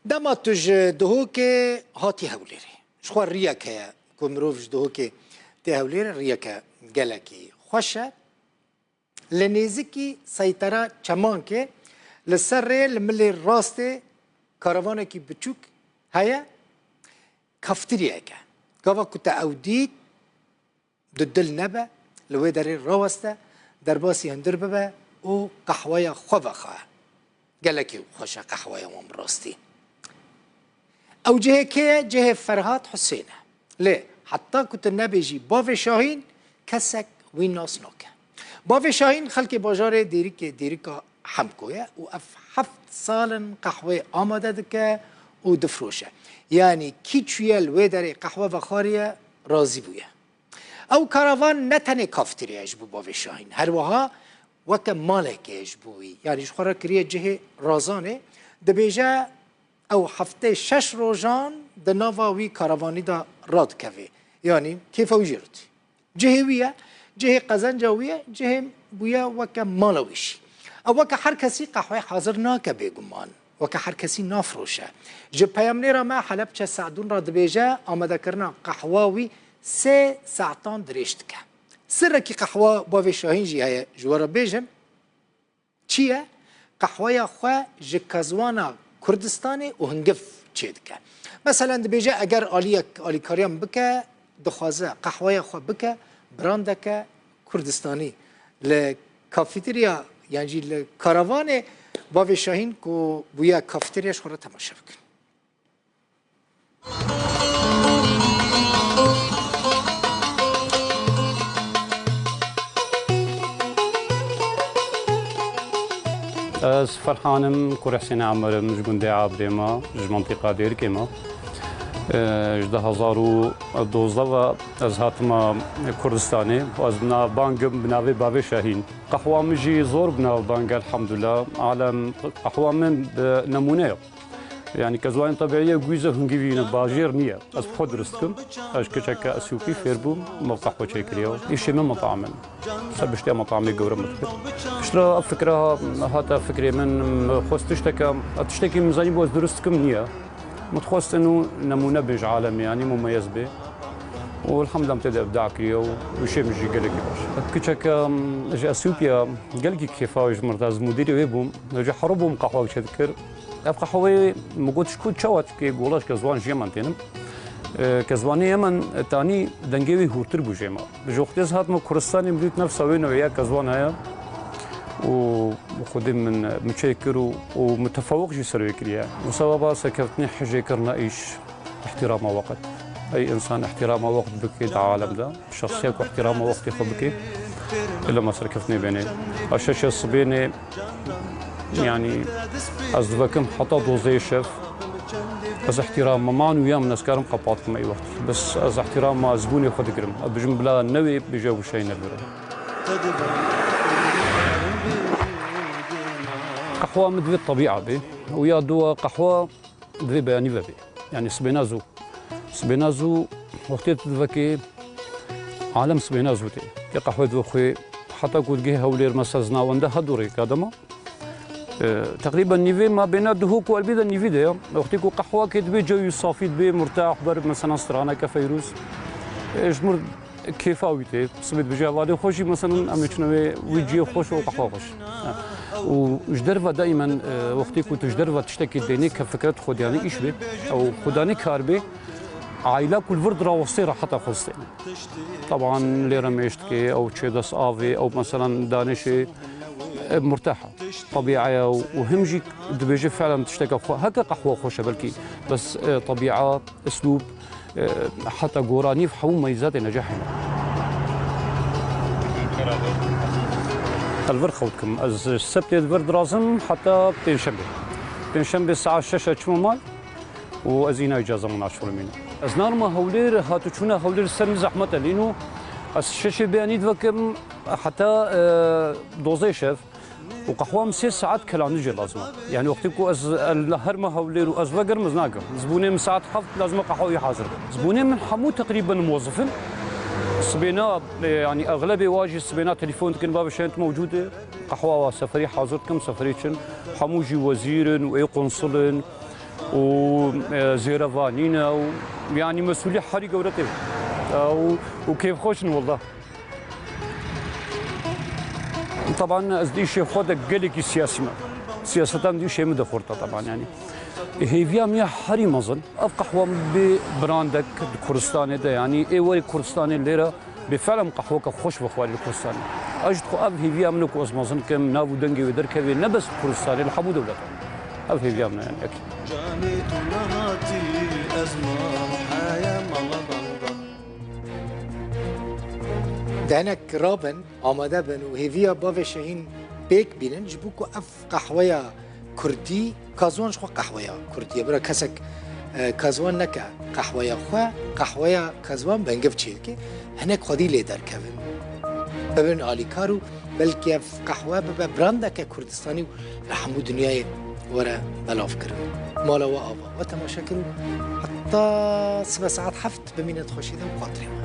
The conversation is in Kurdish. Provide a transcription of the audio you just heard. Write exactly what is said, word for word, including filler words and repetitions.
Dema tu ji Duhokê hatî Hewlêrê, ji xwe riyek heye ku mirov ji Duhokê tê Hewlêrê, riyeke gelekî xweş e. Li nêzikî seytera Çemankê li ser rê li milê rastê karavanekî biçûk heye, kaftiriyeke. Gava ku te ew dît, du dil nebe, li wê derê raweste, derbasî hundir bibe û qehweya xwe vexe. Gelekî xweş e qehweya wan bi rastî. Ew cihê kê ye? Cihê Ferhat Husên e. Lê heta ku tu nebêjî Bavê Şahîn, kesek wî nas nake. Bavê Şahîn xelkê bajarê Dêrikê, Dêrika Hemko ye û ev heft sal in qehweyê amade dike û difiroşe. Yanî kî çûye li wê derê qehwe vexwariye, razî bûye. Ew karavan ne tenê kaftirê ye ji bo Bavê Şahîn, her wiha weke malekê ye ji bo wî. Yanî ji xwe re kiriye cihê razanê. Dibêje ew heftê şeş rojan di nava wî karavanî de radikeve. Yanî kêfa wî jê re tê. Cihê wî ye, cihê qezenca wî ye, cihê bûye weke mala wî jî. Ew weke her kesî qehweyê hazir nake bêguman. Weke her kesî nafiroşe. Ji peyamnêra me Helebçe Se'dûn re dibêje, amadekirina qehwa wî sê saetan dirêj dike. Sirrekî qehwa Bavê Şahîn jî heye, ji we re bêjim. Çi ye? Qehweya xwe ji kezwana Kurdistanê û hingiv çêdike. Meselen dibêje, eger aliyek alîkariya min bike, dixwaze qehweya xwe bike, brandeke Kurdistanî. Li kafeterya, yan jî li karavanê Bavê Şahîn ku bûye kafeterya, ji xwe re temaşe bikin. Ez Ferhan im, kurê Husênê Emer im, ji gundê Abrê me, ji mintîqa Dêrikê me. Ji du hezar û dozdeh ve ez hatime Kurdistanê û ez navbang im bi navê Bavê Şahîn. Qehwa min jî zor bi navbang e, elhamdulillah. Alem qehwa min bi nemûne ye. Yanî kezwanên tebiî ye, gûze hingivî ne, bajêr niye. Ez bi xwe dirust dikim. Ez ji kiçeke Esiyopî fêr bûm, me qehwe çêkiriye. Îşê min metam in. Ser piştê metamê gewre min dikir. Piştre ev fikra hate fikrê min, min xwest tişteke, tiştekî min zanîbû ez dirust dikim niye. Min dixwest inu nemûne bê ji alemê, yanî mumeyez bê. Û elhamdulillah min tê de îbda kiriye û wişê min jî gelekî baş. Kiçeke, em, ji Esiyopya gelekî kêfa wê ji min re, ez mudîrê wê bûm. Ji herû bûm qehwe çêdikir. Ev qehweyê min got, ji ku çawa, çikê gola ji kezwan ji Yemen tênim. E, kezwanê Yemen, e, tanî dengê wî hûrtir bû jê me. Ji wextê ez hatime Kurdistanê min dît nefsa wê newê ya kezwan heye. Û xwedê min, min çê kir û, û min tefawuk jî ser wê kiriye. Wisa weba serkeftinê hijê kirina îş, îhtîrama weqt. Ey însan îhtîrama weqt bike di alem de. Şexsiya ku îhtîrama wextê xwe bike, lema serkeftinê bênê. A şeşê sibênê, yanî ez divekim heta dozeyê şev. Ez îhtîrama man û ya min ez karim qepat kim ey wext. Bes ez îhtîrama zibûnê xwe digirim. Ez bijim bila newê bêje wişeyne biro. Qehwa min divê tebîa bê. Û ya dua qehwa divê beyanî vebê. Yanî sibêna zû. Sibêna zû wextê tu divekê alem sibêna zû tê. Tê qehwe divexwê heta ku digihê Hewlêr mesela zinawende heta dorê kadema. E, teqrîben nîvê mabêna Duhok û Elbî de nîvî de ya. Wextê ku qehwakê dibê cewî safî dibê murtah ber mesela straneke Feyrûz. E, ji mir Kêfa wî tê. Sibê dibêje hevalê xwe jî, meselan, em ê çine wê wî cihê xweş û qehwa xweş. Ha. Û ji derve daîmen, e, wextê ku tu ji derve tiştekî deynê ke fikret xwe diyanî îş bê, ew xwedanî kar bê, aîla ku li vir dirawestê reheta xwe distêne. Taban lê re mêş dikê, ew çê dest avê, ew meselan danişê, e, murteha. Tebîa ye û, û him jî dibêje filan tişteke xwe, heke qehwa xweş e belkî, bes, e, tebîa, uslûb, E, heta gora nîv hemû meyzatê neceh hene. Ez li vir xew dikim. Ez ji sebtê li vir dirazim heta pêncşembê. Pêncşembê saet şeş e çima mal û ez îna îcaza min naşurimînim. Ez narima Hewlêr, hatûçûna Hewlêr ser min zehmet e lîno. Ez şeşê beyanî divekim heta, e, dozeyê şev. Û qehwa min sê saet kelandin jê lazim e. Yanî wextê ku ez, ez li herma Hewlêr û ez vegerim, ez nakim. Zibûnê min saet heft lazim e qehwa wî hazir be. Zibûnê min hemû teqrîben muwezif in. Sibêna, e, yanî exlebê wa jî sibêna telefon dikin, "Bavê Şahîn tu mewcûd e?" Qehwa wa seferî hazir dikim, seferî çin. Hemû jî wezîr in û ê qunsul in. û, e, zêrevanî ne û, yanî, mesûlî herî gewre tê. E, û, û kêfxweş in, wela. Teban ez di îşê xwe de gelekî siyasî me. Siyasetan di îşê min de xurt e, teban, yanî. Hêviya min ya herî mezin, ev qehwa bê brandek di Kurdistanê de, yanî, ê werê Kurdistanê lêre bê fiil em qehweke xweş bixwarî li Kurdistanê. Ez ji xwe ev hêviya min e ku ez mezin kim, nav û dengê wê derkevê, ne bes li Kurdistanê, li hemû dewletan. Ev hêviya min e, yanî, ekîd. Canê tu nehatî, ez mam heye mala benda. Denek rabin, amade bin û hêviya bavê Şehîn pêk bînin, ji bo ku ev qehweya kurdî, Kazwan ji xwe qehweya kurdî ye. Bira kesek, e, Kazwan neke qehweya xwe, qehweya Kazwan bengiv çêdike, hinek xwedî lê derkevin. Bibin alîkar û belkî ev qehwe bibe brandeke Kurdistanî û li hemû dinyayê were belavkirin. Mala we ava, we temaşe kir û heta sibe saet heft bimîne di xweşî de û xatirê we.